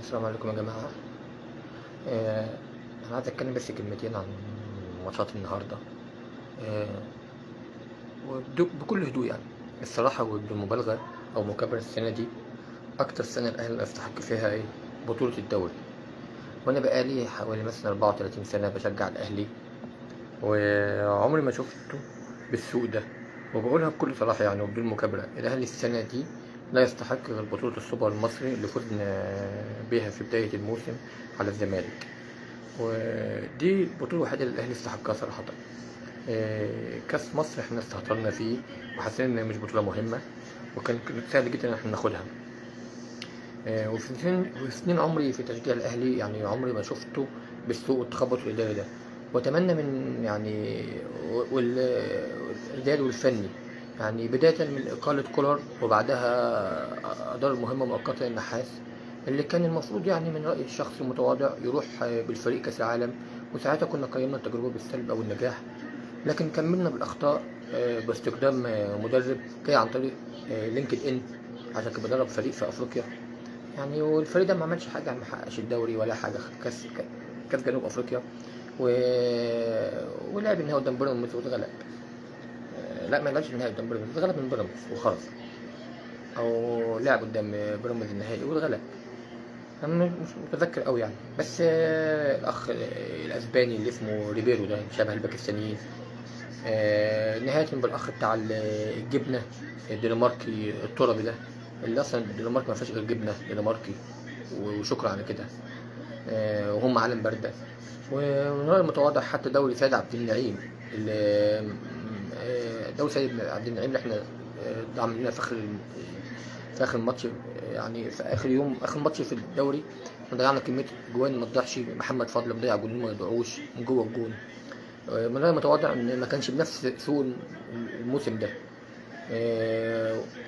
السلام عليكم يا جماعة. أنا عايز أتكلم بس كلمتين عن ماتشات النهاردة، بكل هدوء يعني الصراحة، وبدون مبالغة أو مكابرة. السنة دي أكتر سنة الأهلي استحق فيها إيه؟ بطولة الدوري. وأنا بقالي حوالي مثلا 34 سنة بشجع الأهلي، وعمري ما شفته بالسوء ده، وبقولها بكل صراحة يعني وبدون مكابرة. الأهلي السنة دي لا يستحق غير بطولة السوبر المصري اللي فزنا بيها في بداية الموسم على الزمالك، ودي البطولة الوحيدة اللي الأهلي استحقها صراحة. كأس مصر احنا استهترنا فيه وحسينا إن مش بطولة مهمة، وكان سهل جدا إن احنا ناخدها. وفي سنين عمري في تشجيع الأهلي يعني عمري ما شفته بالسوء والتخبط الإداري ده، وأتمنى من يعني والإداري والفني يعني بداية من إقالة كولر، وبعدها أدار المهمة مؤقتة للنحاس اللي كان المفروض يعني من رأيي الشخصي المتواضع يروح بالفريق كأس العالم، وساعتها كنا قيمنا التجربة بالسلب أو النجاح، لكن كملنا بالأخطاء باستخدام مدرب جاي عن طريق لينكد إن عشان كان بيدرب فريق في أفريقيا يعني، والفريق ده ما عملش حاجة، ما حققش الدوري ولا حاجة، كاس جنوب أفريقيا ولعب النهائي قدام بيراميدز واتغلب. لا ما لعبش النهائي قدام بيراميدز، اتغلب من بيراميدز وخرج، او لعب قدام بيراميدز النهائي واتغلب. انا مش متذكر قوي يعني، بس الاخ الاسباني اللي اسمه ريبيرو ده شبه الباكستانيين، نهاية بالاخ بتاع الجبنة الدنماركي التربي ده، اللي اصلا الدنمارك ما فيهاش غير جبنه دنماركي وشكرا على كده، وهم عالم باردة. ومن رأيي المتواضع حتى دوري سيد عبد النعيم اللي دوري سيد عبد النعيم اللي احنا عملنا في اخر الماتش، يعني في اخر يوم اخر ماتش في الدوري ضيعنا كمية جوان ما تضيعش، محمد فضل مضيع جونين ما يضيعوش من جوه الجون. من رأيي المتواضع ان ما كانش بنفس سوء الموسم ده،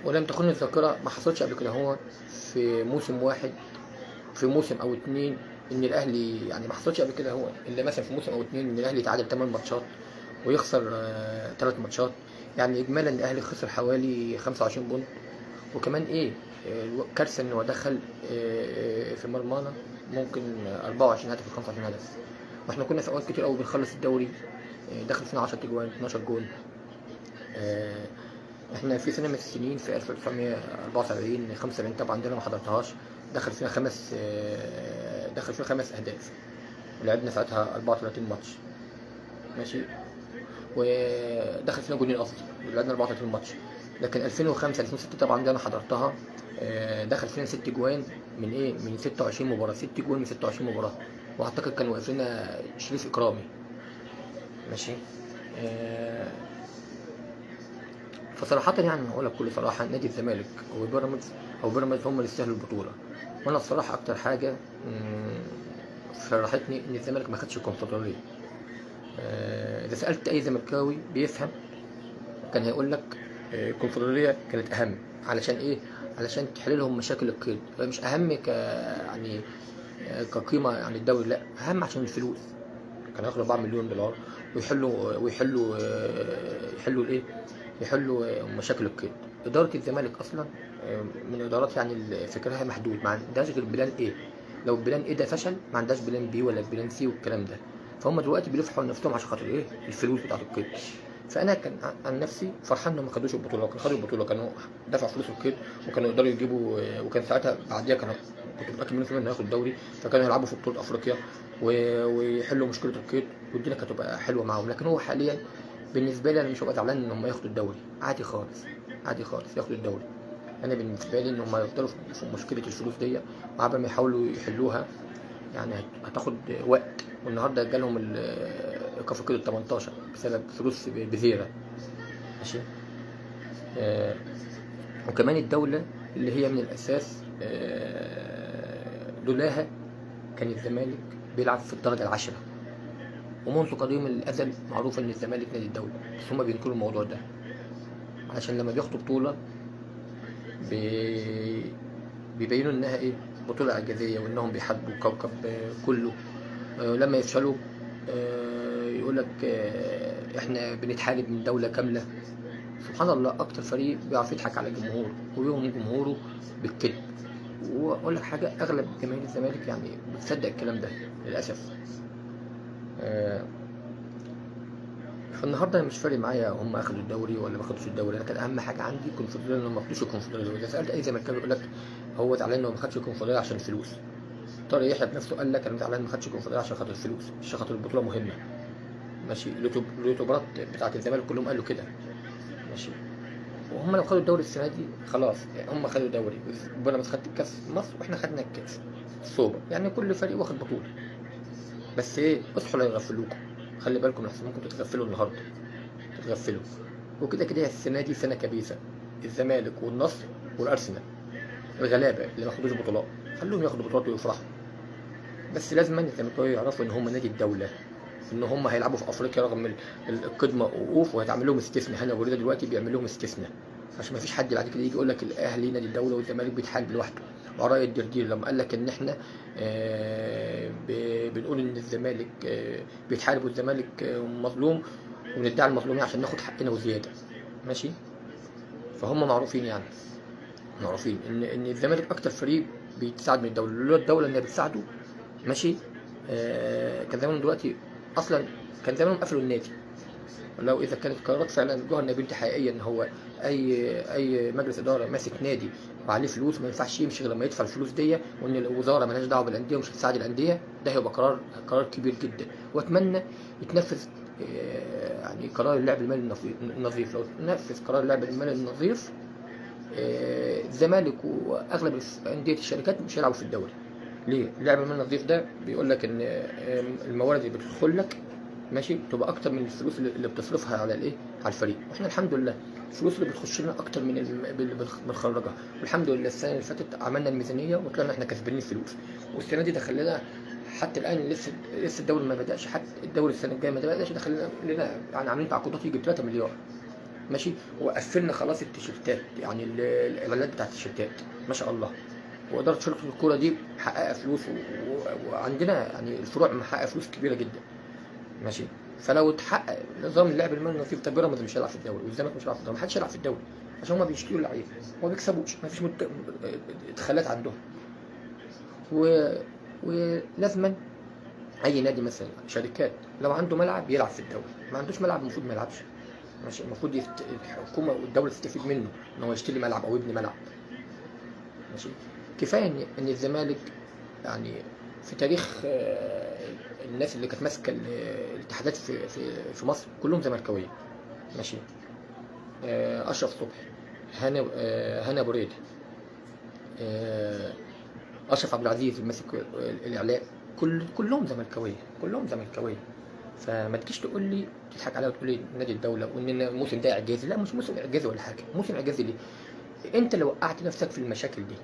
ولم تخن الذاكرة، ما حصلش قبل كده هو في موسم واحد، في موسم او اتنين ان الاهلي يعني ما حصلش قبل كده هو الا مثلا في موسم او اتنين ان الاهلي يتعادل 8 ماتشات ويخسر 3 ماتشات، يعني اجمالا الاهلي خسر حوالي 25 بونت. وكمان ايه كارثة ان هو دخل في مرمانا ممكن 24 هدف و 25 هدف، واحنا كنا في اوقات كتير قوي بنخلص الدوري دخل فينا 10 اجوان 12 جون. احنا في سنة من السنين في 1974 75 طبعا دي انا ما حضرتهاش، دخل فينا خمس اهداف ولعبنا ساعتها 34 ماتش ماشي، ودخل فينا جونين اصلا ولعبنا 34 ماتش. لكن 2005 2006 طبعا دي انا حضرتها، دخل فينا 6 جوان من ايه، من 26 مباراة، 6 جوان من 26 مباراة، واعتقد كان واقف لنا شريف اكرامي ماشي. فصراحة يعني هقول لك بكل صراحة نادي الزمالك وبيراميدز او بيراميدز هم اللي يستاهلوا البطولة. وانا الصراحة اكتر حاجة فرحتني ان الزمالك ما خدش الكونفدرالية. اذا سألت اي زملكاوي بيفهم كان هيقول لك الكونفدرالية كانت اهم، علشان ايه؟ علشان تحل لهم مشاكل القيد، مش اهم ك يعني كقيمة يعني الدوري، لا اهم عشان الفلوس. كانوا ياخدوا 4 مليون دولار ويحلوا ويحلوا يحلوا الايه، يحلوا مشاكل القيد. إدارة الزمالك أصلا من الإدارات يعني فكرها محدود، ما عندهاش غير plan A، لو plan A ده فشل ما عندهاش plan B ولا plan C والكلام ده، فهم دلوقتي بيلفوا حول نفسهم عشان خاطر إيه؟ الفلوس بتاعت القيد. فأنا كان عن نفسي فرحان إنهم ما خدوش البطولة، لو كانوا خدوا البطولة كانوا دفعوا فلوس القيد وكانوا يقدروا يجيبوا، وكان ساعتها بعديها كانوا كنت متأكد 100% إنه هياخد الدوري، فكانوا يلعبوا في بطولة أفريقيا ويحلوا مشكلة القيد والدنيا كانت هتبقى حلوة معاهم. لكن هو حاليا بالنسبة لي انا مش هبقى زعلان ان هم ياخدوا الدوري، عادي خالص عادي خالص ياخدوا الدوري. انا بالنسبة لي ان هم يفضلوا في مشكلة الفلوس دي وعبال ما يحاولوا يحلوها يعني هتاخد وقت. والنهارده جالهم ايقاف القيد ال 18 بسبب فلوس بزيره ماشي. وكمان الدولة اللي هي من الاساس لولاها كان الزمالك بيلعب في الدرجة العاشرة، ومنذ قديم الازل معروف ان الزمالك نادي الدولة، بس هما بينكروا الموضوع ده علشان لما بياخدوا بطوله بيبينوا انها ايه، بطوله اعجازيه وانهم بيحاربوا الكوكب كله. لما يفشلوا يقول لك احنا بنتحارب من دولة كاملة. سبحان الله، اكتر فريق بيعرف يضحك على جمهوره وبيهم جمهوره بالكذب. واقول لك حاجة، اغلب جماهير الزمالك يعني بتصدق الكلام ده للاسف. فالنهارده انا مش فارق معايا هم اخدوا الدوري ولا ما اخدوش الدوري، انا كان اهم حاجة عندي الكونفدراليه، انهم ما اخدوش الكونفدراليه. واذا سالت اي زملكاوي يقول لك هو زعلان انه ما خدش الكونفدراليه عشان الفلوس. طارق يحيى بنفسه قال لك انا زعلان ما خدش الكونفدراليه عشان خاطر الفلوس، مش عشان خاطر البطولة مهمة. ماشي، اليوتيوبرات بتاعت الزمالك كلهم قالوا كده. ماشي، وهم لو خدوا الدوري السنة دي خلاص، هم خدوا دوري، بيراميدز خدت الكاس مصر واحنا خدنا الكاس السوبر، يعني كل فريق واخد بطوله. بس ايه، اصحوا لا يغفلوكم، خلي بالكم لحسن ممكن تتغفلوا النهارده، تتغفلوا. وكده كده السنة دي سنة كبيسه، الزمالك والنصر والارسنال الغلابة اللي ما خدوش بطولات، خلوهم ياخدوا بطولات ويفرحوا. بس لازم الزملكاويه يعرفوا ان هم نادي الدولة، ان هم هيلعبوا في افريقيا رغم القدمه وقوف، وهيتعمل لهم استثناء. هنا وريده دلوقتي بيعمل لهم استثناء عشان ما فيش حد بعد كده يجي يقول لك الاهلي نادي الدولة والزمالك بيتحارب لوحده. وراي الدردير لما قال لك ان احنا بنقول ان الزمالك بيتحارب والزمالك مظلوم، وندعي المظلومين عشان ناخد حقنا وزيادة. ماشي، فهم معروفين، يعني معروفين ان الزمالك اكتر فريق بيتساعد من الدولة، لولا الدولة انها بتساعده ماشي كان زمانهم دلوقتي اصلا، كان زمانهم قفلوا النادي. لو اذا كانت قرارات فعلا جوهر نبيل حقيقية ان هو اي مجلس ادارة ماسك نادي وعليه فلوس ما ينفعش يمشي غير لما يدفع الفلوس دي، وان الوزارة مالهاش دعوه بالاندية ومش هتساعد الاندية، ده هيبقى قرار كبير جدا. واتمنى يتنفذ يعني قرار اللعب المالي النظيف. لو نفذ قرار اللعب المالي النظيف، الزمالك واغلب اندية الشركات مش هيلعبوا في الدوري. ليه؟ اللعب المالي النظيف ده بيقول لك ان الموارد اللي بتدخل لك ماشي تبقى اكتر من الفلوس اللي بتصرفها على الايه؟ على الفريق. واحنا الحمد لله الفلوس اللي بتخش لنا اكتر من اللي بنخرجها، والحمد لله السنة اللي فاتت عملنا الميزانية وطلعنا احنا كسبانين فلوس، والسنة دي دخلنا حتى الان لسه الدوري ما بداش، حتى الدوري السنة الجاية ما بداش، دخلنا لنا يعني عاملين تعاقدات يجي 3 مليار ماشي، وقفلنا خلاص التيشيرتات، يعني الاعلانات بتاعت التيشيرتات ما شاء الله. واداره شركة الكورة دي محققة فلوس، وعندنا يعني الفروع محققة فلوس كبيرة جدا ماشي. فلو اتحقق نظام اللعب المالي النظيف ده، بيراميدز مش هيلعب في الدوري، والزمالك مش هيلعب في الدوري، محدش هيلعب في الدوري عشان هما بيشتروا اللعيبة وما بيكسبوش، ما فيش ادخالات عندهم. ولازما اي نادي مثلا شركات لو عنده ملعب يلعب في الدوري، ما عندوش ملعب المفروض ما يلعبش ماشي. المفروض الحكومة والدولة تستفيد منه ان هو يشتري ملعب او يبني ملعب ماشي. كفاية ان الزمالك يعني في تاريخ الناس اللي كانت ماسكه الاتحادات في في في مصر كلهم زملكاويه ماشي. اشرف صبحي، هنا بريدة، اشرف عبد العزيز اللي ماسك الاعلام، كلهم زملكاويه، كلهم زملكاويه. فما تجيش تقول لي تضحك عليا وتقول لي نادي الدولة وان الموسم ده اعجازي. لا، مش موسم اعجازي ولا حاجة. موسم اعجازي ليه؟ انت اللي وقعت نفسك في المشاكل دي.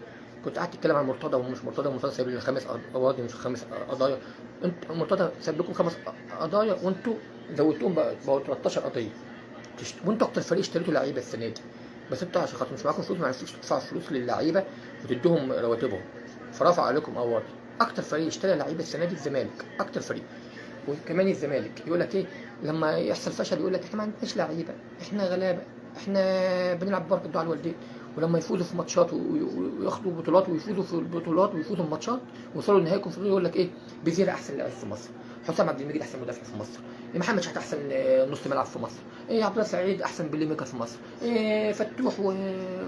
كنت قاعد تتكلم عن مرتضى ومش مرتضى، مرتضى سايب لنا 5 قواضي مش 5 قضايا. انت مرتضى سايب لكم 5 قضايا وانتوا زودتوهم بقوا 13 قضية. وانتوا اكتر فريق اشتريتوا لعيبة السنة دي، بس انتوا عشان خاطر مش معاكم فلوس ما عرفتوش تدفعوا فلوس للعيبة وتدوهم رواتبهم، فرفع عليكم قواضي. اكتر فريق اشترى لعيبة السنة دي الزمالك، اكتر فريق. وكمان الزمالك يقول لك ايه لما يحصل فشل؟ يقول لك احنا ما عندناش لعيبة، احنا غلابة، احنا بنلعب بركة دعاء الوالدين. ولما يفوزوا في ماتشات وياخدوا بطولات ويفوزوا في البطولات ويفوزوا في ماتشات ويوصلوا لنهائي الكونفدراليه، يقول لك ايه؟ بيزيرا احسن لاعب في مصر، حسام عبد المجيد احسن مدافع في مصر، محمد شحاته احسن نص ملعب في مصر، ايه عبد الله سعيد احسن playmaker في مصر، إيه فتوح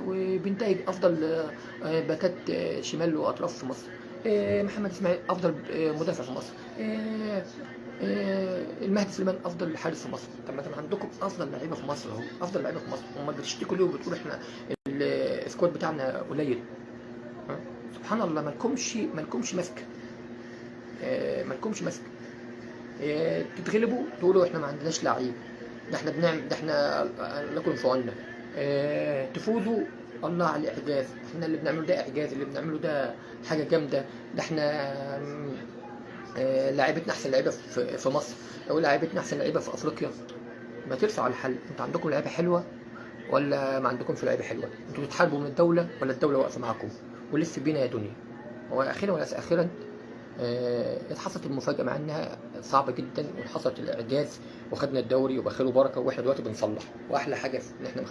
وبنتايج افضل باكات شمال واطراف في مصر، إيه محمد اسماعيل افضل مدافع في مصر، إيه المهدي سليمان افضل حارس في مصر. طب ما عندكم افضل لعيبة في مصر اهو، افضل لعيبة في مصر، امال بتشتكوا ليه وبتقولوا احنا ال squad بتاعنا قليل؟ سبحان الله، مالكمش ماسكه، مالكمش ماسكه. تتغلبوا تقولوا احنا ما عندناش لعيب، ده احنا بنعمل، ده احنا لكم في عنا. تفوزوا الله على الاعجاز، احنا اللي بنعمله ده اعجاز، اللي بنعمله ده حاجة جامدة، ده احنا لعيبتنا احسن لعيبة في مصر، او لعيبتنا احسن لعيبة في افريقيا. ما ترسوا على الحل، انتوا عندكم لعيبة حلوة ولا ما عندكمش لعيبة حلوة؟ انتوا بتحاربوا من الدولة ولا الدولة واقفة معاكم؟ ولف بينا يا دنيا. هو اخيرا ولا اخيرا اتحصلت المفاجأة مع انها صعبة جدا، وحصلت الاعجاز وخدنا الدوري وبخير وبركة، واحنا دلوقتي بنصلح. واحلى حاجة ان احنا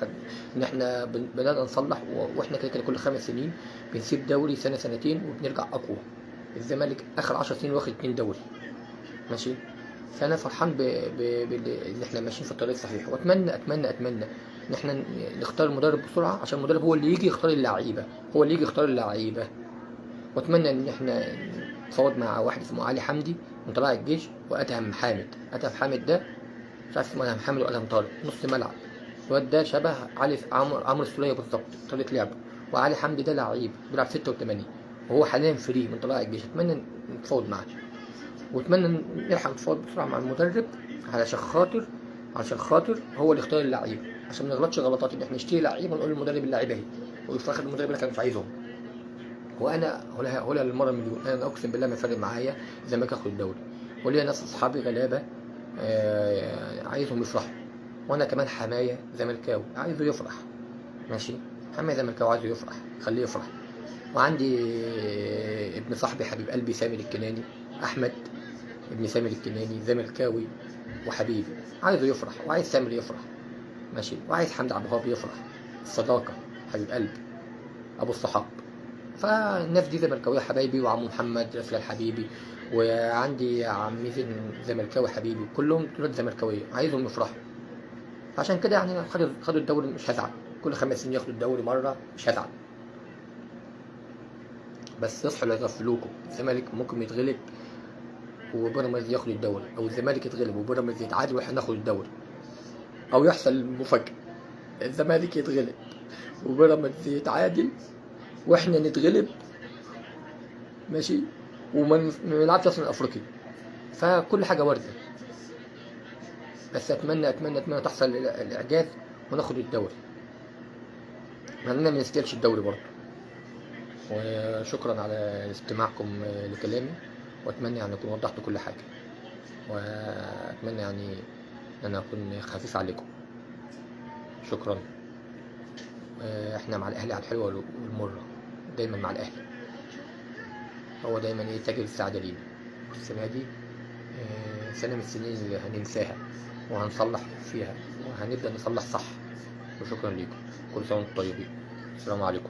ان احنا بدأنا نصلح، واحنا كده كده كل 5 سنين بنسيب دوري سنة سنتين وبنرجع اقوى. الزمالك اخر 10 سنين واخد 2 دوري، ماشي. فانا فرحان ان احنا ماشيين في الطريق الصحيح، واتمنى اتمنى اتمنى ان احنا نختار المدرب بسرعة، عشان المدرب هو اللي يجي يختار اللعيبة، هو اللي يجي يختار اللعيبة. واتمنى ان احنا نتفاوض مع واحد اسمه علي حمدي من طلائع الجيش، وادهم حامد. ادهم حامد ده مش عارف اسمه ادهم حامد ولا ادهم طارق، نص ملعب. الواد ده شبه علي عمرو السولية بالظبط طريقه لعبه. وعلي حمدي ده لعيب بيلعب 6 و8، وهو حاليا free من طلائع الجيش. اتمنى نتفاوض معاه، واتمنى نلحق نتفاوض بسرعة مع المدرب علشان خاطر هو اللي يختار اللعيبة، عشان ما نغلطش غلطات ان احنا نشتري لعيبة ونقول للمدرب اللعيبة اهي، وفي الاخر المدرب اللي كان مش عايزهم. وانا هقولها للمرة المليون، انا اقسم بالله ما فارق معايا الزمالك ياخد الدوري، وليا ناس اصحابي غلابة عايزهم يفرحوا، وانا كمان حماية زملكاوي عايزه يفرح، ماشي. حماية زملكاوي عايزه يفرح، خليه يفرح. وعندي ابن صاحبي حبيب قلبي سامي الكناني، احمد ابن سامي الكناني زملكاوي وحبيبي، عايزه يفرح، وعايز سامي يفرح، ماشي. وعايز حمدي عبد الوهاب يفرح، الصداقة حبيب قلبي ابو الصحاب. فالناس دي زملكاويه حبايبي، وعمو محمد رسلان حبيبي، وعندي عمي زين زملكاوي حبيبي، كلهم دول زملكاويه عايزهم يفرحوا. عشان كده يعني خدوا الدوري مش هزعل، كل 5 سنين ياخدوا الدوري مرة مش هزعل. بس اصحوا لا يغفلوكم، الزمالك ممكن يتغلب وبيراميدز ياخد الدوري، او الزمالك يتغلب وبيراميدز يتعادل واحنا ناخد الدوري، او يحصل مفاجاة الزمالك يتغلب وبيراميدز يتعادل واحنا نتغلب، ماشي، وما نلعبش اصلا افريقيا. فكل حاجة وارده، بس اتمنى اتمنى اتمنى تحصل الاعجاز وناخد الدوري، مع اننا ما نستاهلش الدوري برضه. وشكرا على استماعكم لكلامي، واتمنى يعني اكون وضحت كل حاجة، واتمنى يعني ان انا اكون خفيف عليكم. شكرا. احنا مع الاهلي على الحلوة والمرة، دايما مع الاهلي، هو دايما ايه تاجر السعادة لينا. والسنة دي سنة من السنين اللي هننساها وهنصلح فيها، وهنبدا نصلح صح. وشكرا ليكم، كل سنة وانتم طيبين. السلام عليكم.